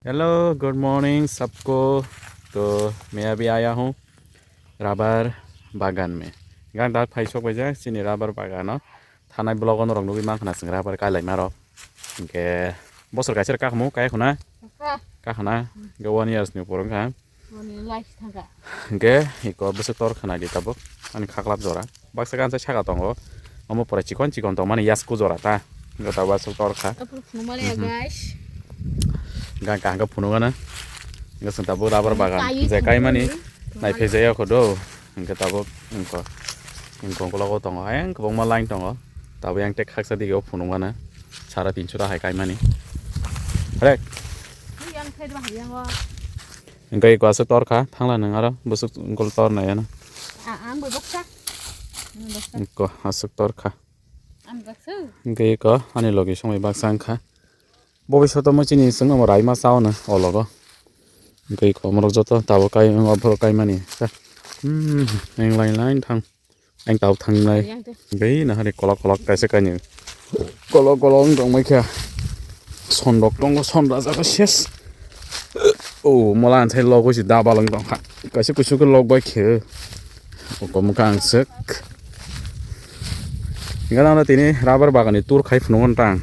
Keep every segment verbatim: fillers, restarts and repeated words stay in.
Hello, good morning सबको। तो मैं अभी आया हूँ रबर बागान में। Gang dak phai sok baijak chini rubber bagano. Thanai vlog-o norok nugwi mankha na chwng rubber kailai marok. Hinkhe bosor kaisa kakhamo kai khuna. Kakhana. Hinkhe one years ni upor wngkha. Hinkhe iko bwswk tor khna di tabuk ani khaklap jora. Baksa gansa saka tongo. Omo pore chikon chikon tongmani yasku jora ta. Hinkhe tabuk aswk tor kha. Aphuru phunukmani ya, guys. Hinkhe ang kha phunukgana. Hinkhe chwng tabuk rubber bagan je kaimani. Naiphai jaya kho do. Hinkhe tabuk wngkha. Hinkhe ukulok o tongo. Ayang kwbangma line tongo. Tabuk yang tek khaksa dige o phunukgana. Sara tinso ta hai kaimani. Rek. Hinkhe iko aswk tor kha, thangla nwng aro bwswk gol tor nai ano. Ang bai baksa. Iko aswk tor kha. Hinkhe iko ani logi songwi baksa wngkha. Bo bisoto mo chini chwng omo raima cha ono o logo. Hinkhe iko omorok joto tabuk kai oborok kaimani. Hmm, eng line line thang. Ang tabuk thangnai. Bai nahari kolok kolok kaisa kainwi. Kolok kolok wng tongmai kha. Sondok tongo, son rajago ses. O mola ansai logoi si daba lang tongkha. Kaisa kusu ke log bai khe. O komka ang sek. Gana na tini rubber bagani tour khai phunukgo tang.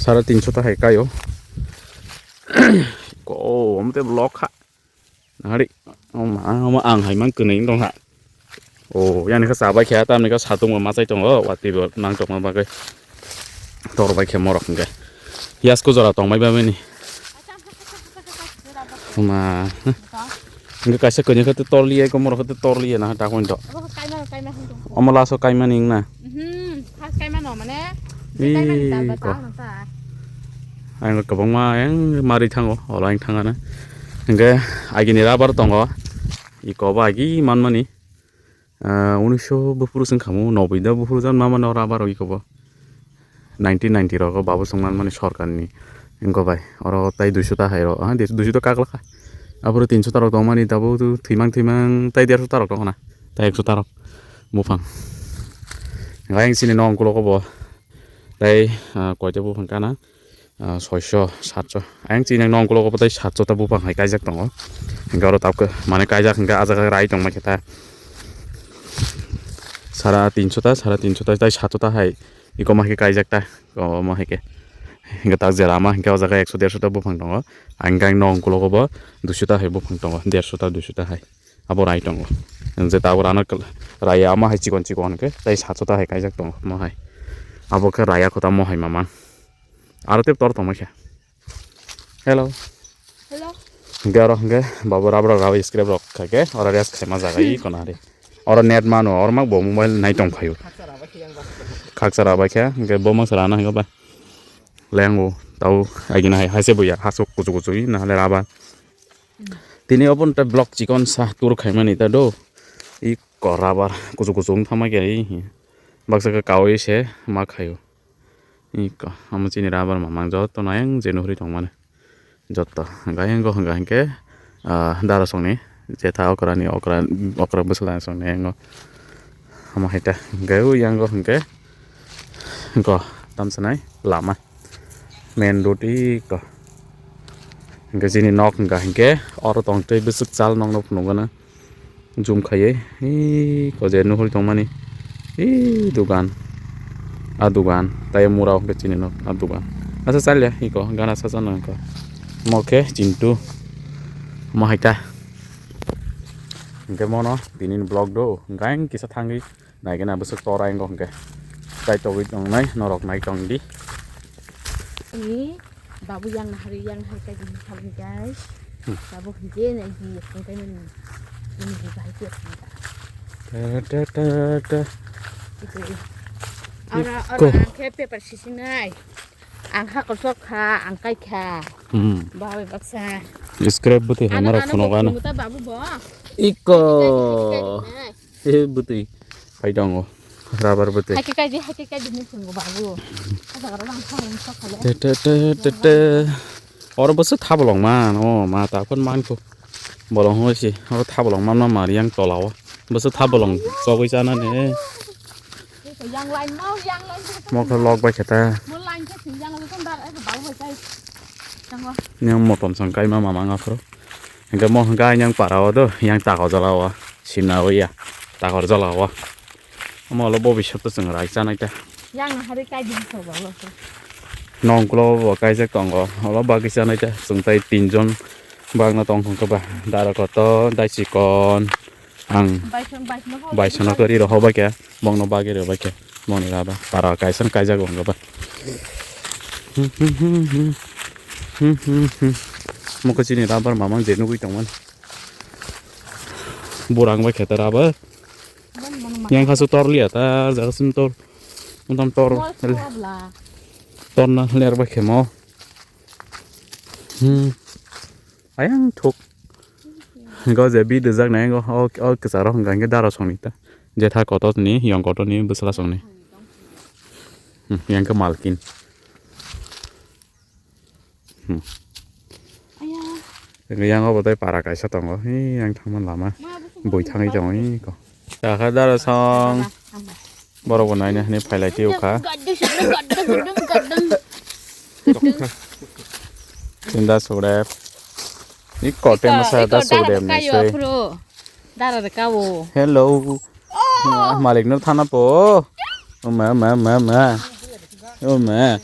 Sara tinso ta hai kaio. Ko omte block kha. Nahari, omo, omo ang hai mang kwnwi wng tongkha. O, yani khe chabai khe, tamni khe satung bo machai tongo, watwi bo nang tongma bagwi. Tor bai khe morok hwnkhe. Yasku jora tongbai ba bini. Ma. Hwnkhe kaisa kwnwi khe torliya, eko morok khe torliya na ta hwn do. Omo laso kaimani wngna. First kaimano mane, kaimani dal ba ta. Ang kwbangma ang mari thango, olo ang thangana. Hingke agini rubber tongo, iko bo agi manmani. Ah, unisho buphuru song khamu, noboi da buphuru jan mama no rubber iko bo. Nineteen ninety rogo babu song manmani sorkarni. Ingo bai, oro tai duiso ta hai ro, ah, duiso ta kaglakha. Aboro tinso ta rok tongmani, tabuk thwimang thwimang tai derso ta rok tongkhana, tai ekso ta rok buphang. Ayang sini nong kulogo bo. Tai, ah, koita buphang kana, ah, soiso, satso. Ayang chini nong kulogo tai satso ta buphang hai kaijak tongo. Hingke oro tabuk mane kaijak hingke ah jaga rai tongma khe ta. Sara tinso ta, sara tinso ta, tai satso ta hai. Iko ma hai kaijak ta. Omo hai khe. Hingke tak jera ma hingke o jaga ekso derso ta buphang tongo. Ang gang nong kulogo bo duiso ta hai buphang tongo. Derso ta, duiso ta hai. Abo rai tongo. Ang je tabuk rana kal-, raya ma hai chikon chikon khe, tai satso ta hai kaijak tongo, mo hai. Abo khe raya kota mo hai mamang. Aro tep tor tongma khe. Hello. Hello. Hingke aro hingke babo rubber rubber scrap rok khai khe, oro rest khaima jaga i kono hari. Oro net mano, oro mak bo mobile nai tong phaio. Khaksa rubber khe, hingke bo mak rana hingke ba. Lengo, tau, agina hai, hai se bo ya, hasuk kuchu kuchu i, na hale rubber. Tini obo ta block chikon sa tour khaimani ta do. I ko rubber kuchuk kuchuk wng thangma khe i. Baksa khe kaui se ma khaio. I ko amo chini rubber mamang joto nayang je nuhri tongmani. Joto hwnkha hwnkhe hwnkha hwnkhe, ah, darasongni jetha okrani okra okra bwsala songni yango. Amo hai ta hwnkhe o yango hwnkhe. Go, tamsanai lama. Main road iko. Hingke chini nok hingka hingke oro tong tei bwswk chal nokno phunukgana. Zoom khaiwi iko je nuhuri tongmani. Ih, dugan. A dugan. Tai mura hingke chini nok. A dugan. Asa chalya iko. Gana sasa nangko. Mo khe chintu. Mo hai ta. Hingke mono tinin vlog do. Hingke ang kisa thangwi. Naikhe na bwswk tora ingo hwnkhe. Chaitogwi tongnai norok nai tongdi. Ani babu yang nahari yang nahari kaijak ni salni guys. Hmm. Babu hwnkhe nai di hwnkhe nini nini bahai khe hwnkhe. Ta ta ta ta. Ito. Ora ora angkhe paper sisinai. Ang ha kosok kha, ang kai kha. Hmm. Babu baksa. Scrap bwtwi hai norok phunukgana. Babu bo. Iko. He bwtwi. Hai tongo. Rubber bwtwi. Hai kai di, hai kai di ni phungo babu. Ada orang kau yang sok kali. Te te te te te. Oro bwswk thabolong man, o ma ta phun man ko. Bolong hoi si. Oro thabolong man ma mari yang tolao. Bwswk thabolong chogwi chana ne. Yang line mau, yang line. Mokhe lok bai kheta. Mo line ke yang line kan dar, eh, babu bai kai. Yang motom sang kaima mama nga phuru. Hingke mo hingke yang para o do, yang takor jala o. Simna o ya. Takor jala o. Omo lo bobisot to chwng rai chanai ta. Yang hari kai di so ba lo. Nongklo bo kaijak tongo. Olo bagwi chanai ta. Chwng tai tinjon bagna tong hwnkhe ba. Dara kotor, dai chikon. Ang baisano kari rok hobai khe, bongno bagwi rok bai khe, bongni raba para kaisa kaijak bo wngkha ba. Mokhe chini raba mamang je nugwi tongmani. Burang bai khe ta raba. Yang khasu tor liya ta, jaga sim tor. Untam tor. Torna ler bai khe mo. Hmm. Ayang thuk. Go je bi dejak nai go o, o kwcharo hwnka hwnkhe dara songni ta. Jetha kotor ni, yong kotor ni bwsla songni. Hmm, yang khe malkin. Hmm. Yang obo tei para kaisa tongo. Hi, yang thangma lama. Bui thangwi tongo, hi ko. Takha dara song. Borok bo naina hwnwi phailai twi wngkha. Chinda sugdep. Ni kote masa da sugdep ni swi. Dara de kawo. Hello. Ma-, malik no thana po. O ma, ma, ma, ma. O ma.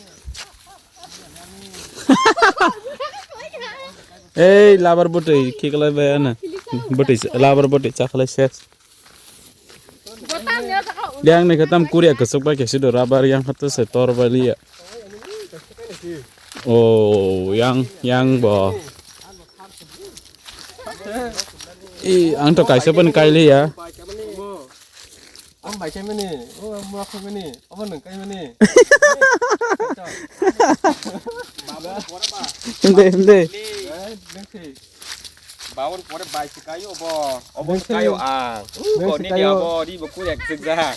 Ei labar bwtwi khiklai bai ana. Bwtwi labar bwtwi chakhlai ses. Yang ni khe tam kuriya kwchwk bai khe sido rubber yang khato se tor bai liya. Oh, yang, yang bo. I, ang to kaisa pun kai liya. Ang bai kai mani, o mua khai mani, obo nang kai mani. Hende, hende. Eh, nang si. Babon pore bai se kayo bo. Obo se kayo ang. Uh, nini abo di bo kuriak se ja.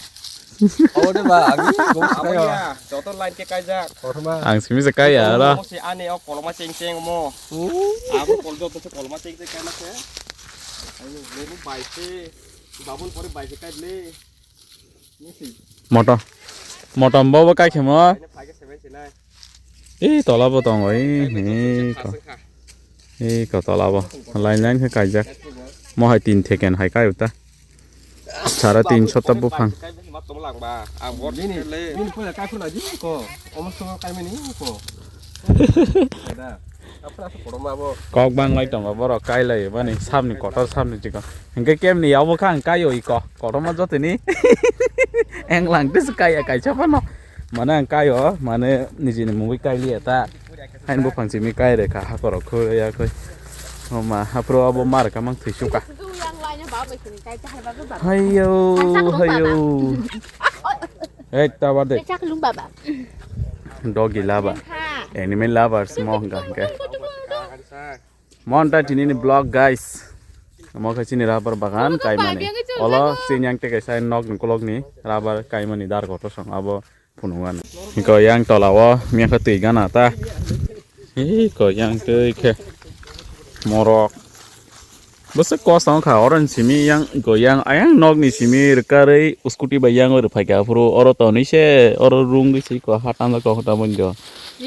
Obo de ba, agi bo se kayo. Joto line ke kaijak. Ang simi se kaya la. Obo se ane o koloma cheng cheng mo. Uh. Abo kol joto se koloma cheng cheng kai ma se. Ani lebu bai se. Babon pore bai se kai le. Motom. Motom bo bo kai khemo. Ei tola bo tongo, ei, ei ko. Ei ko tola bo. Line line khe kaijak. Mo hai tin theken hai kai uta. Sara tin sota buphang. Kok bang lai tongo borok kai lai bani samni kotor samni chikon. Hingke kemni yabo kha ang kai o iko. Kotorma jotoni. Eng lang tis kai kai chapano. Mane ang kai o, mane nijini mungwi kai liya ta. Hain buphang simi kai re kha, hakorok khurya khoi. Oma, hapro abo mar ka mang thwi suka. Hayo, hayo. Ek ta bade. Doggy lover. Animal lovers mo hingka hingke. Mon ta tini ni vlog, guys. Mo khe chini rubber bagan kaimani. Olo chini yang teke sai nok ni kolok ni rubber kaimani dar kotor song abo. Phunukmani. Hiko yang tola o miyakha twi gana ta. Hiko yang twi khe morok. Bwswk kos tong kha oro ni simi yang, hiko yang ayang nok ni simi rwkarwi scooty bai yang rwphai kha phuru oro tonwi se oro rungwi se ko ha tamo ko ha tamo jo.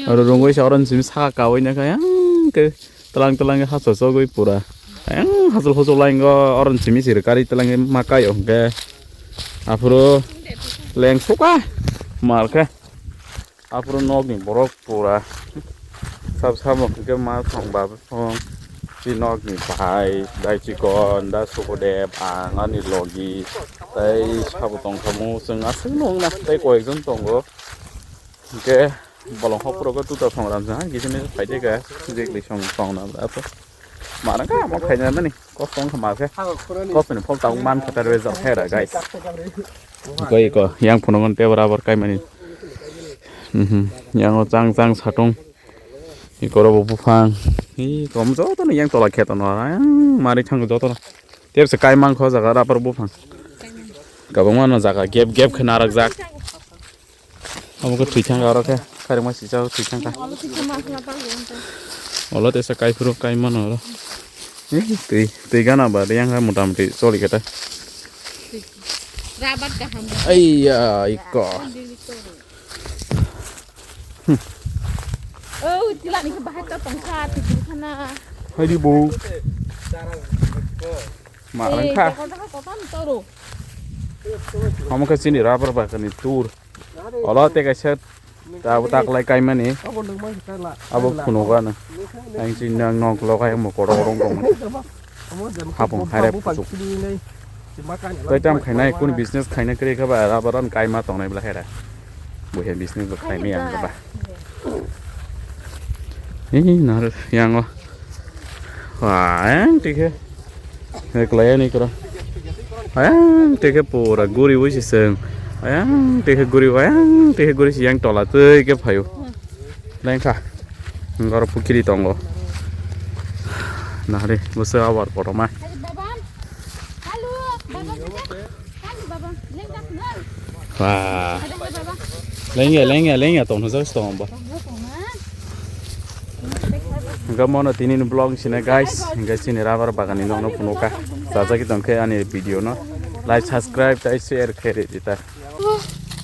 Oro rungwi se oro ni simi saka kawi na kha yang khe. Tlang tlang haso sogwi pura. Ayang hachal hachal laingo oron simi siri kari tlang ma kayo hwnkhe. Aphuru leng suka mal khe. Aphuru nokni borok pura. Sab samo hwnkhe ma thong ba thong. Chi nokni bai dai chikon da Sukodev ang ani logi. Tai sabo tong khamu chwng aswk nung na tai koyekjon tongo. Hwnkhe bolong hopro ko tuta song ram jang, gisi ni phai de ka, jek li song song na da to. Mana ka mo phai na mani, ko song kha ma khe. Ko pini phol ta man kha ta re jor khe ra, guys. Ko iko, yang phunukmani tei bwrabor kai mani. Mhm, yang o chang chang satung. Iko ro bo buphang. Iko mo joto no yang tola kheto no, yang mari thang joto no. Tei se kai mang kho jaga rubber buphang. Kabang mano jaga gap gap khe narak jak. Abo khe thwi thang aro khe khairokma sijak thwi thang kha. Olo teisa kai phuru kai mano oro. Ei twi twi gana ba yang kha mota moti choli khe ta. Rabat kaham. Aiya iko. Hmm. Oh, tilani khe bahai to tongsa, tongsa na. Hai di bo. Ma Eh, rang kha. Kotor, kotor, kotor, toro. Omo khe chini rubber bagani tour. Olo te kaisa ta-, taklai kaimani. Abo phunukgano. Ang chini nang nok logai mo kotor kotor tongmani. Hapung haire puchuk. Tei tam khainai, kunu business khaina kwrwi khe ba, rubber an kaima tongnai bla haira. Buiha business bo khaimaya ang ba. Ee, nar yango. Wa, ayang tikhe. Eklai ani kro. Ayang tikhe pura guri wi si seng. Ayang tikhe guri, ayang tikhe guri si yang tola tei khe phaio. Lengkha. Ngoro pukiri tongo. Nahari, busa awar kotorma. Baba. Halo, baba. Wah. Lengya, lengya, lengya, tong hojak tong ba. Hingke mono tini ni vlog sini guys, hingke sini rubber bagan ni nokno phunukha. Chajagwi tongkhe ani video no. Like, subscribe, tei share khe ridi ta.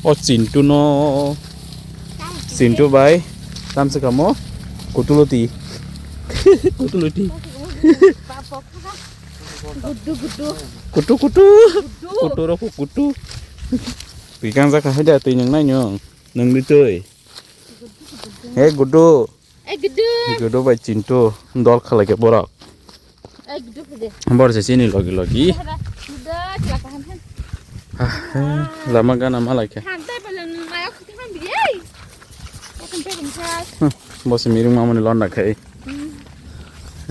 O Chintu no. Chintu bai. Tamse kamo. Kutuluti. Kutuluti. Gudu, gudu. Kutu, kutu. Gudu. Kutu rok kutu. Pikang jaka haida twi nung nai nung. Nung di twi. He gudu. Eh, gudu. Gudu bai Chintu. Dol khalai ke borok. Eh, gudu khude. Bor se chini logi logi. Gudu, gudu, chila kaham han. Ah, eh, lama gana malai ke. Han tai belen maya khuti han bi ei. Akan pe rum chas. Hmm, bo se miring mamani londa khai. Hmm.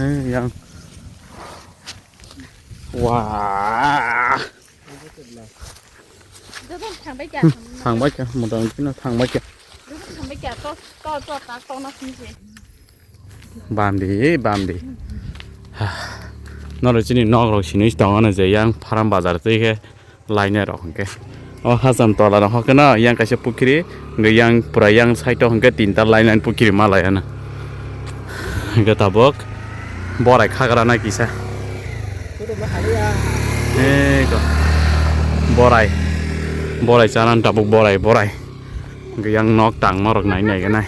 Eh, yang. Wah. Dodo thangbai kya? Hmm, thangbai kya, mota muti no thangbai kya. Dodo thangbai kya, to, to, to, ta, to na sini se. Bamdi, bamdi. Noro chini nok rok sini tongo na je yang Faram bazar tei khe laina rok hwnkhe. O hacham tola rok hwnkhe no yang kaisa pukhiri, hwnkhe yang pura yang side o hwnkhe tinta line line pukhiri ma laiya na. Hwnkhe tabuk borai khagra na kisa. Ei ko. Borai. Borai chanan tabuk borai, borai. Hwnkhe yang nok tangma rok nai nai khe nai.